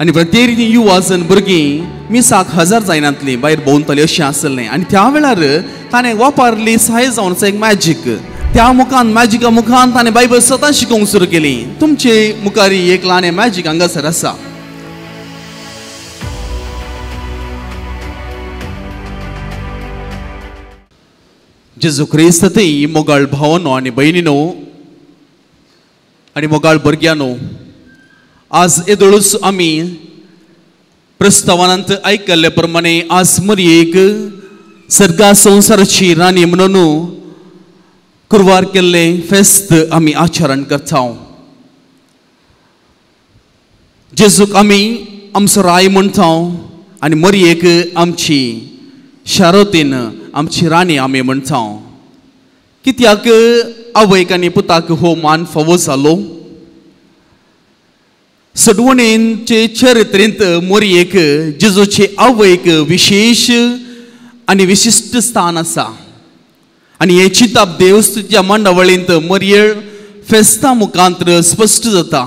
आनी प्रत्येक रितीन युवा जण भुरगीं मिसाक हजार जायनातलीं भायर भोंवतालीं अशें आसलें. आनी त्या वेळार ताणें वापरली सहाय जावन एक मॅजीक. त्या मुखान मॅजिका मुखान ताणें बायबल स्वता शिकोवंक सुरू केली. तुमचे मुखार एक ल्हान मॅजीक हांगासर आसा. जेजू क्रिस्त थंय मोगाळ भावानो आनी भयणीनो आनी मोगाळ भुरग्यांनो, आज येदोळूच आमी प्रस्तावनांत आयकल्ले प्रमाणे आज मरयेक सर्गा संवसाराची राणी म्हणून कुरवार केल्लें फेस्त आमी आचरण करता. जेजूक आमी आमचो राय म्हणटा आनी मरयेक आमची शारोतीन आमची राणी आमी म्हणटा. कित्याक आवयक आनी पुताक हो मान फावो जालो. सडवणेचे चरित्रेंत मोरयेक जेजूचे आवयक विशेश आनी विशिश्ट स्थान आसा. आनी हें चिंतप देवस्तुच्या मांडावळींत मोरये फेस्ता मुखांत स्पश्ट जाता.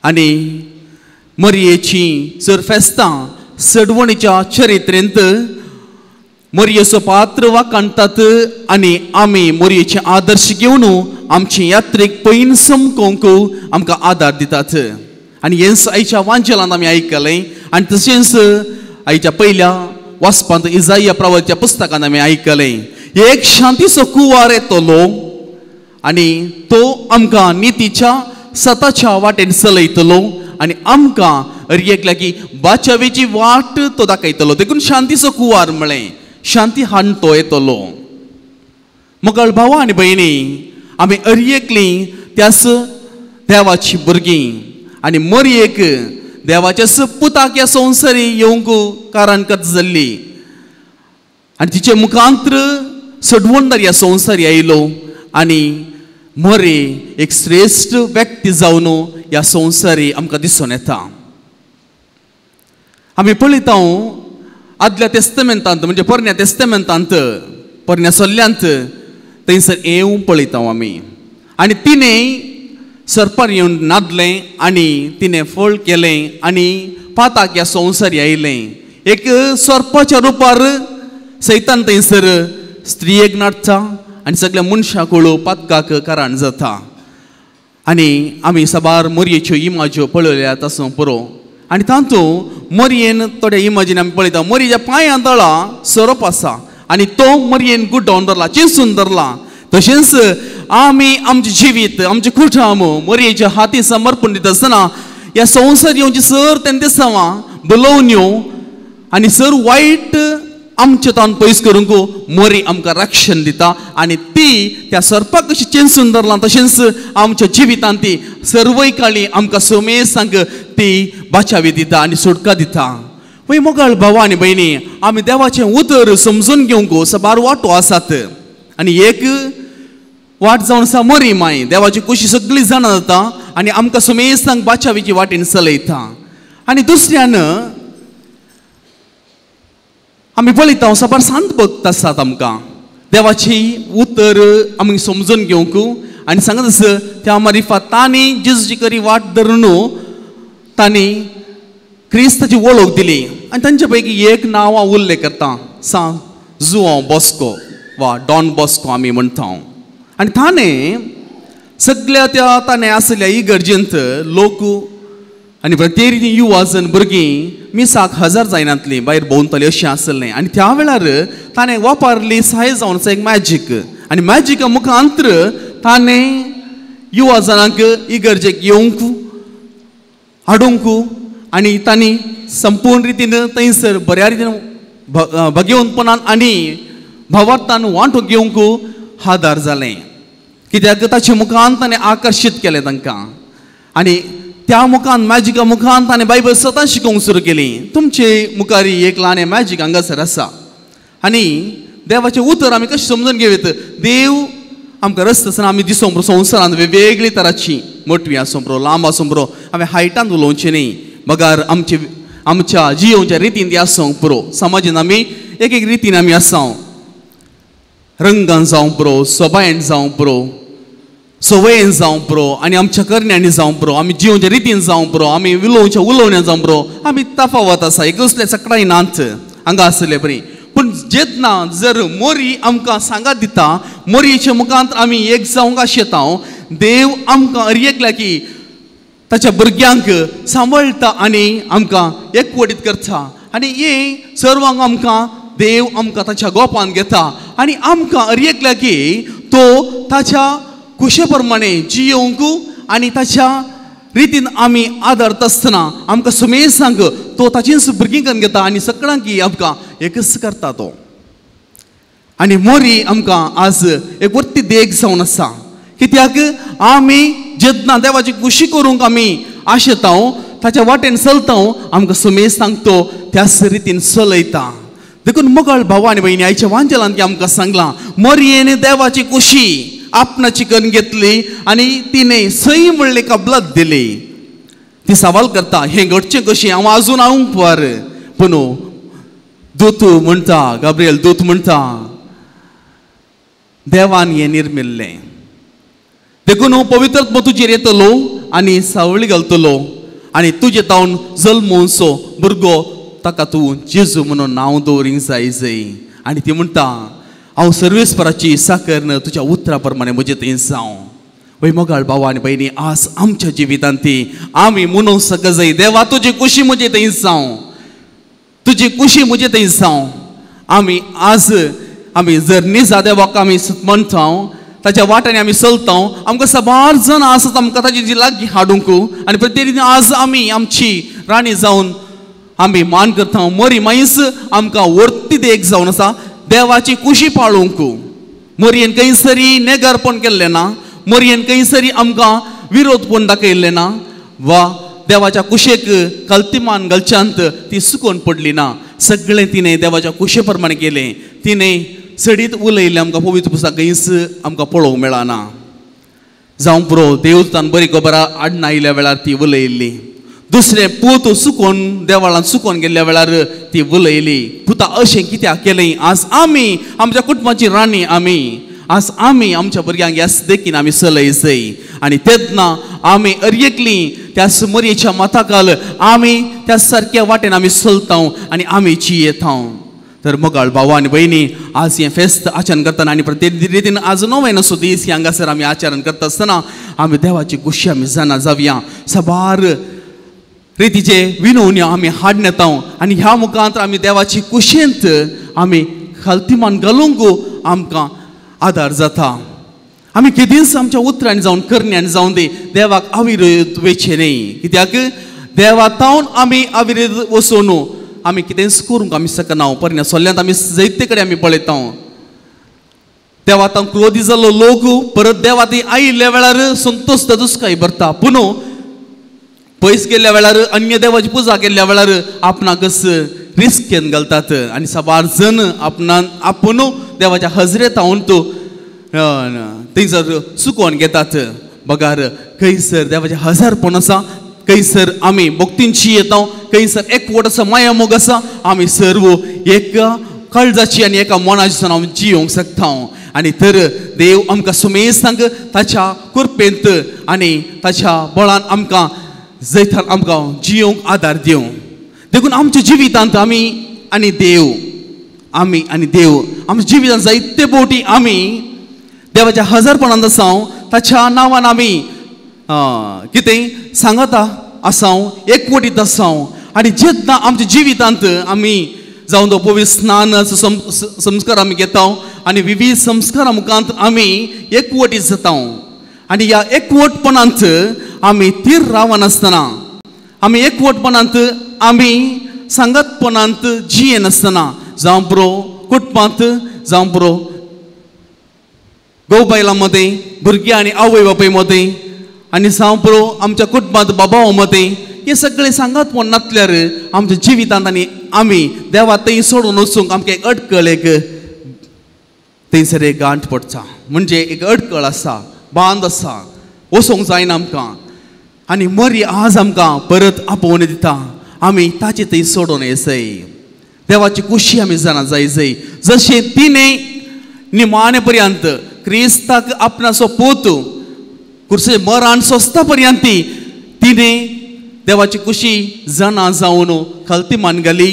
आनी मोरयेची जर फेस्तां सडवणीच्या चरित्रेंत मोरयेचो पात्र वाखाणटात आनी आमी मोरयेचे आदर्श घेवन आमची यात्रेक पयन समकोवंक आमकां आदार दितात. आनी हेंच आयच्या वांजेलांत आमी आयकलें आनी तशेंच आयच्या पयल्या वाचपांत इजाया प्रवाच्या पुस्तकांत आमी आयकलें. एक शांतीचो कुवार येतलो आनी तो आमकां नितीच्या सताच्या वाटेन चलयतलो आनी आमकां एक लागीं बाचावेची वाट तो दाखयतलो. देखून शांतीचो कुवार म्हळें, शांती हाडून तो येतलो. मोगाळ भावा आनी भयणी, आमी अरयेकलीं त्याच देवाची भुरगीं आनी मरयेक देवाच्या पुताक ह्या संवसारी येवंक कारण कत जाल्ली आनी तिचे मुखांत्र सडवणदार ह्या संवसारी आयलो आनी मरे एक श्रेश्ठ व्यक्ती जावन ह्या संवसारी आमकां दिसून येता. आमी पळयता आदल्या तेस्तमेंतांत म्हणजे पोरण्या तेस्तमेंतांत पोरण्या सल्ल्यांत थंयसर येवं पळयता आमी. आनी तिणें सरपार येवन नादलें आनी तिणें फळ केलें आनी पाताक ह्या संवसारी आयलें. एक सर्पाच्या रुपार सैतान थंयसर स्त्रियेक नाडटा आनी सगळ्या मनशाक पातकाक कारण जाता. आनी आमी साबार मोरयेच्यो इमाज्यो पळयल्यात आसूं पुरो. आनी तातूंत मोरयेन थोड्या इमाजीन आमी पळयता मोरयेच्या पांयां तळा सोरोप आसा आनी तो मोरयेन गुड्डावन धरला, चिंचून धरला. तशेंच आमी आमचें जिवीत आमचें कुटुंब मोरयेच्या हाती समर्पण दिता आसतना ह्या संवसार येवची सर तेन्ना दिसावां बोलोवन येवं आनी सर वायट आमचे तावन पयस करूंक मोरी आमकां रक्षण दिता. आनी ती त्या सर्पाक कशी चेंचून धरला तशेंच आमच्या जिवितांत ती सर्वय काळी आमकां सोमेसांक ती बाचावी दिता आनी सुटका दिता. वय मोगाळ भावा आनी भयणी, आमी देवाचें उतर समजून घेवंक साबार वाटो आसात. आनी एक वाट जावन आसा मोरी माय देवाची कुशी सगळी जाणा जाता आनी आमकां सोमेसांक बाचावीची वाटेन चलयता. आनी दुसऱ्यान आमी पळयता साबार सांत भक्त आसात आमकां देवाची उतर आमी समजून घेवंक आनी सांगत आसा त्या मारिफा तांणी जेजूची करी वाट धरून तांणी क्रिस्ताची वळख दिली. आनी तांचे पैकी एक नांव हांव उल्लेख करता, सा जुआंव बॉस्को वा डॉन बॉस्को आमी म्हणटा. आनी ताणें सगळ्या त्या ताणें आसल्या इगर्जेंत लोक आनी प्रत्येक रितीन युवा जण भुरगीं मिसाक हजार जायनातलीं भायर भोंवतालीं अशें आसलें. आनी त्या वेळार ताणें वापरली सहाय जावन एक मॅजीक आनी मॅजिका मुखांत्र ताणें युवा जाणांक इगर्जेक येवंक हाडूंक आनी तांणी संपूर्ण रितीन थंयसर बऱ्या रितीन भगेवपणान आनी भावार्थान वांटो घेवंक आदार जालें. कित्याक ताचे मुखान ताणें आकर्शीत केलें तांकां आनी त्या मुखान मॅजिका मुखान ताणें बायबल स्वता शिकोवंक सुरू केली. तुमचे मुखार एक ल्हान मॅजीक हांगासर आसा आनी देवाचें उतर आमी कशें समजून घेवयत. देव आमकां रस्तो आसतना आमी दिसोंक पुरो संवसारांत वेगवेगळी तराची मोटवी आसूं पुरो, लांब आसूं पुरो, हांवें हायटान उलोवचें न्ही, बगार आमचे आमच्या जियोवच्या रितीन ती आसूंक पुरो. समाजान आमी एक एक रितीन आमी आसा, रंगान जावंक पुरो, सोबायेन जावंक पुरो, संवयेन जावं पुरो आनी आमच्या करण्यांनी जावं पुरो, आमी जिवच्या रितीन जावं पुरो, आमी उलोवच्या उलोवण्यान जावं पुरो, आमी तफावत आसा, एक दुसरे सकडाय नाच हांगा आसले बरी. पूण जेन्ना जर मोरी आमकां सांगात दिता, मोरयेच्या मुखांत आमी एक जावंक आशेता, देव आमकां अरयेकल्या की ताच्या भुरग्यांक सांबाळटा आनी आमकां एकवटीत करता. आनी हे सर्वांक आमकां देव आमकां ताच्या गोपान घेता आनी आमकां अरयेकल्या की तो ताच्या कुशे प्रमाणे जियोवंक आनी ताच्या रितीन आमी आदारता आसतना आमकां सुमेसांक तो ताचीच भुरगीं करून घेता आनी सगळ्यांक आमकां एकच करता तो. आनी मोरी आमकां आज एक वर्ती देख जावन आसा. कित्याक आमी जेन्ना देवाची खुशी करूंक आमी आशेता, ताच्या वाटेन चलता, आमकां सुमेस सांगतो त्याच रितीन चलयता. देखून मोगाळ भाव आनी भयणी, आयच्या वांजेलान की आमकां सांगलां, मोरयेन देवाची खुशी आपणाची करून घेतली आनी तिणें सई म्हणले कबलात दिली. ती सवाल करता, हें घडचें कशें, हांव आजून हांव पर. पूण दूत म्हणटा, गाब्रियल दूत म्हणटा, देवान हें निर्मिल्लें, देखून पवित्र आत्मो तुजेर येतलो आनी सावळी घालतलो आनी तुजे तावन जल्मोवचो भुरगो ताका तूं जेजू म्हणून नांव दवरींक जाय जय. आनी ती म्हणटा, हांव सर्वेस्पराची साकर न तुज्या उतरा प्रमाणे म्हजें थंय जावं. वय मोगाळ भाव आनी भयणी, आज आमच्या जिवितांत ती आमी म्हणूंक सक जाय, देवा तुजी खुशी म्हजें थंय जावं, तुजी खुशी म्हजें थंय जावं. आमी आज आमी जर निजा देवाक आमी म्हणटा, ताच्या वाट्यांनी आमी चलता, आमकां साबार जाणां आसात आमकां ताची जी लागीं हाडूंक. आनी प्रत्येक आज आमी आमची राणी जावन आमी मान करता. मोरी मायस आमकां वर्ती देख जावन आसा देवाची खुशी पाळूंक. मोरयेन खंयसरी नेगारपण केल्लें ना, मोरयेन खंयसरी आमकां विरोधपण दाखयल्लें ना, वा देवाच्या कुशेक कल्तिमान घालच्यांत ती सुकोवन पडली ना. सगळें तिणें देवाच्या कुशे प्रमाणे केलें. तिणें सडीत उलयलें आमकां पवित्र पुस्तक खंयच आमकां पळोवंक मेळना. जावं पुरो देवतान बरी खबर आडना आयिल्ल्या वेळार ती उलयल्ली. दुसरें पूत सुकोवन देवळान सुकोवन गेल्ल्या वेळार ती उलयली, पुता अशें कित्याक केलें. आज आमी आमच्या कुटुंबाची राणी आमी, आज आमी आमच्या भुरग्यांक ह्याच देखीन आमी चलयजय. आनी तेन्ना आमी अरयेकली त्या मोरयेच्या मताकाल आमी त्या सारक्या वाटेन आमी चलता आनी आमी जियेता. तर मोगाळ भाव आनी भयणी, आज हें फेस्त आचरण करतना आनी प्रत्येक रितीन आज नोवेनाचो दीस हांगासर आमी आचरण करता आसतना आमी देवाची खुशी आमी जाणा जावया. साबार रितीचे विनवण्यो आमी हाडून येता आनी ह्या मुखांत आमी देवाची कुशेंत आमी खालतीमान घालूंक आमकां आदार जाता. आमी केदींच आमच्या उतरांनी जावन करण्यांनी जावन दी देवाक अविरोध वेचें न्ही. कित्याक देवा तावन आमी अविरोध वचून आमी कितेंच करूंक आमी शकना. परण्या सोल्ल्यांत आमी जायते कडेन आमी पळयता, देवा तावन क्रोधी जाल्लो लोक परत देवा ती आयिल्ल्या वेळार संतोष दुस्काय भरता. पूण पयस गेल्ल्या वेळार अन्य देवाची पुजा केल्ल्या वेळार आपणाकच रिस्केन घालतात आनी साबार जण आपणान आपूण देवाच्या हजरेत हांव तो थंयसर सुकोवन घेतात. बगार खंयसर देवाचें हजारपण आसा, खंयसर आमी भक्तींची येता, खंयसर एकवट आसा, माया मोग आसा, आमी सर्व एक काळजाची आनी एका मनाची आमी जियोंक शकता. आनी तर देव आमकां सुमेसांक ताच्या कृपेंत आनी ताच्या बळान आमकां जैतान आमकां जियोंक आदार दिवं. देखून आमच्या जिवितांत आमी आनी देव, आमी आनी देव आमच्या जिवितांत जायते बोटी आमी देवाच्या हजारपणांत आसा, ताच्या नांवान आमी कितें सांगता आसा, एकवटीत आसा. आनी जेन्ना आमच्या जिवितांत आमी जावन तो पवित्र स्नान संस्कार आमी घेता आनी विविध संस्कारा मुखांत आमी एकवटीत जाता. आनी ह्या एकवटपणांत आमी थीर रावनासतना, आमी एकवटपणांत आमी सांगतपणांत जियेनासतना, जावं पुरो कुटुंबांत, जावं पुरो घोव बायलां मदें, भुरगीं आनी आवय बापूय मदें, आनी जावं पुरो आमच्या कुटुंबांत बाबा मदें, हे सगळें सांगतपण नासल्यार आमच्या जिवितांत आनी आमी देवा थंय सोडून वचूंक आमकां एक अडकळ, एक थंयसर एक गांठ पडटा, म्हणजे एक अडकळ आसा, बांद आसा, वचोंक जायना आमकां. आनी मरी आज आमकां परत आपोवन दिता, आमी ताचे थंय सोडून येसय. देवाची खुशी आमी जाणा जाय जय. जशें तिणें निमाणे पर्यंत क्रिस्ताक आपणाचो पूत कुर्से मरण सोंसता पर्यंत तिणें देवाची कुशी जाणा जावन खालती मान घाली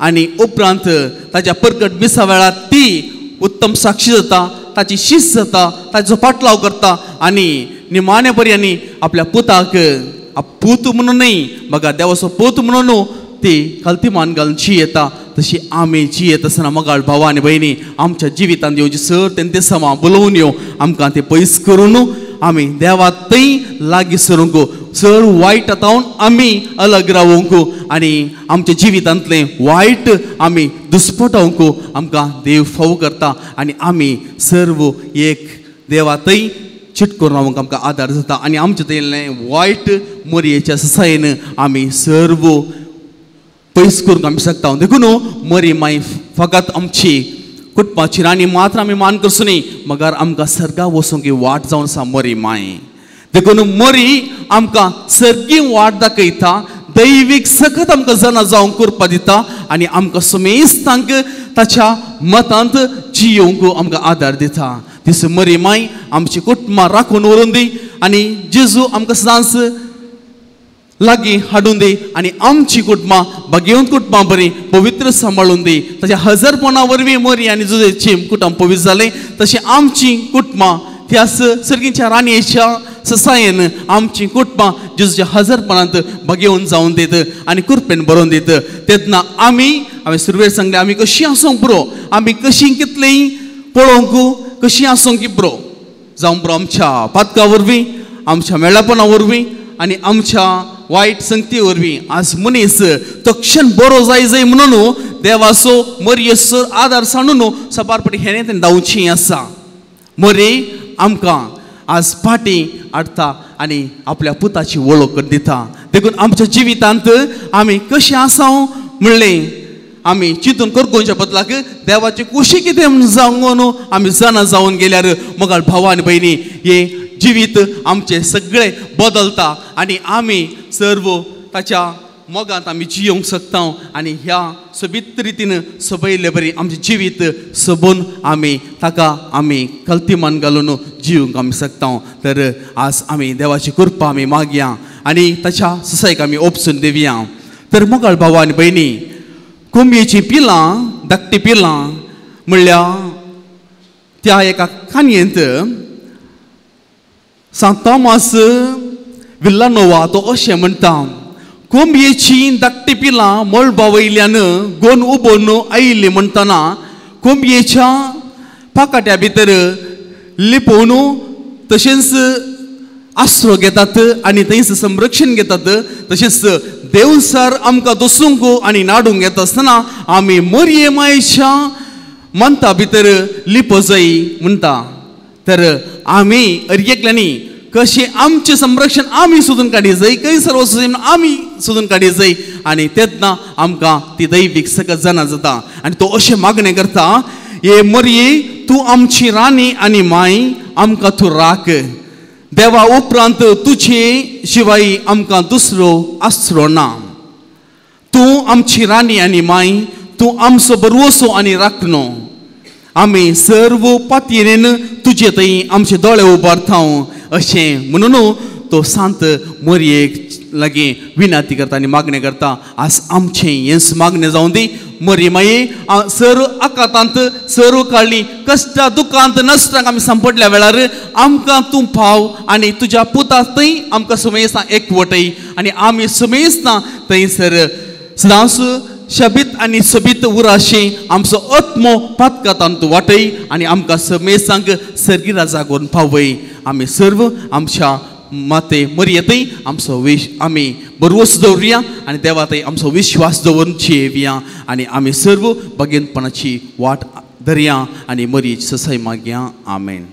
आनी उपरांत ताच्या परकट मिसा वेळार ती उत्तम साक्षी जाता, ताची शिस्त जाता, ताचो पाटलाव करता आनी निमाणे पर्यांनी आपल्या पुताक पूत म्हणून न्हय बघा देवाचो पूत म्हणून ती खालती मान घालून जियेता. तशी आमी जियेत आसतना मगाळ भाव आनी भयणी आमच्या जिवितांत येवची सर तें समा बोलोवन येवं आमकां तें पयस करून आमी देवा थंय लागीं सरूंक सर वायट आतां आमी अलग रावंक आनी आमच्या जिवितांतलें वायट आमी दुस्पटावंक आमकां देव फाव करता आनी आमी सर्व एक देवा थंय चिटकून रावंक आमकां आदार जाता आनी आमच्या थंयलें वायट मरयेच्या ससायेन आमी सर्व पयस करूंक आमी शकता. देखून मरी माय फकत आमची कुटुंबाची राणी मात्र आमी मान करचो न्ही मगर आमकां सर्गा वचूंक वाट जावन आसा मरी माय. देखून मरी आमकां सर्गी वाट दाखयता, दैवीक सकत आमकां जाणा जावंक करपा दिता आनी आमकां सुमेस्तांक ताच्या मतांत जियोवंक आमकां आदार दिता. तीस मरी माय आमची कुटुंबां राखून व्हरून दी आनी जेजू आमकां सदांच लागीं हाडून दी आनी आमची कुटुंबां भाग्यवंत कुटुंबां बरीं पवित्र सांबाळून दी. ताच्या हजारपणा वरवीं मरी आनी जुजेची कुटुंब पवित्र जालें तशें आमची कुटुंबां त्या सर्गीच्या राणयेच्या ससायेन आमची कुटुंबां जेजूच्या हजारपणांत भाग्यवंत जावन दीत आनी कृपेन बरोवन दीत. तेन्ना आमी हांवें सुरवेर सांगलें आमी कशीं आसूंक पुरो, आमी कशीं कितलीं पळोवंक कशीं आसूंक पुरो, जावं पुरो आमच्या पातका वरवीं, आमच्या मेळापणा वरवीं आनी आमच्या वायट संगती वरवीं आज मनीस तो क्षण बरो जाय जाय म्हणून देवाचो मरयेचो आदार सांडून सबारपटी हेणें तें धांवची आसा. मरी आमकां आज फाटीं हाडटा आनी आपल्या पुताची वळख करून दिता. देखून आमच्या जिवितांत आमी कशें आसा म्हणलें आमी चिंतून करगोवच्या बदलाक देवाची कुशी कितें म्हूण जावन आमी जाणा जावन गेल्यार मगाळ भाव आनी भयणी हे जिवीत आमचें सगळें बदलता आनी आमी सर्व ताच्या मोगांत आमी जियोवंक शकता आनी ह्या सोबीत रितीन सोबयल्ले बरी आमचें जिवीत सोबून आमी ताका आमी कल्तीमान घालून जिवंक आमी शकता. तर आज आमी देवाची कृपा आमी मागया आनी ताच्या ससायक आमी ओपसून दिवया. तर मोगाळ भाव आनी भयणी कोंबयेचीं पिलां धाकटीं पिलां म्हणल्यार त्या एका काणयेंत सांत थॉमस विल्लानोवा तो अशें म्हणटा, कोंबयेची धाकटी पिलां मळबा वयल्यान गोन उबोवन आयिल्ली म्हणटना कोंबयेच्या पाकाट्या भितर लिपोवन तशेंच आसरो घेतात आनी थंयच संरक्षण घेतात. तशेंच देवसार आमकां दसूंक आनी नाडूंक येता आसतना आमी मरये मायेच्या मंता भितर लिपो जाय म्हणटा. तर आमी एकल्यांनी कशें आमचें संरक्षण आमी सोदून काडी जाय, खंय सर्व आमी सोदून काडी जाय आनी तेन्ना आमकां ती दैवीक सकत जाणा जाता. आनी तो अशें मागणें करता, हे मरये तूं आमची राणी आनी माय, आमकां तूं राख, देवा उपरांत तुजे शिवाय आमकां दुसरो आसरो ना. तूं आमची राणी आनी माय, तूं आमचो बरवसो आनी राखणो, आमी सर्व पातयेन तुजे थंय आमचे दोळे उबारता अशें म्हणून तो सांत मरयेक लागीं विनंती करता आनी मागणें करता. आज आमचें हेंच मागणें जावन दी मरी माये सर्व आकातांत सर्व काडली कश्टा दुखांत नश्टांक आमी सांपडल्या वेळार आमकां तूं पाव आनी तुज्या पुता थंय आमकां सुमेस्तां एकवटय आनी आमी सुमेस्तां थंयसर सदांच शबीत आनी सोबीत उराशी आमचो आत्मो पातकातांत वाटय आनी आमकां समेस्तांक सर्गी राजा करून पावय. आमी सर्व आमच्या माते मरयेतय आमचो विश आमी बरवस दवरुया आनी देवा थंय आमचो विश्वास दवरून जियेवया आनी आमी सर्व भगेनपणाची वाट धरया आनी मरयेची ससाय मागया. आमेन.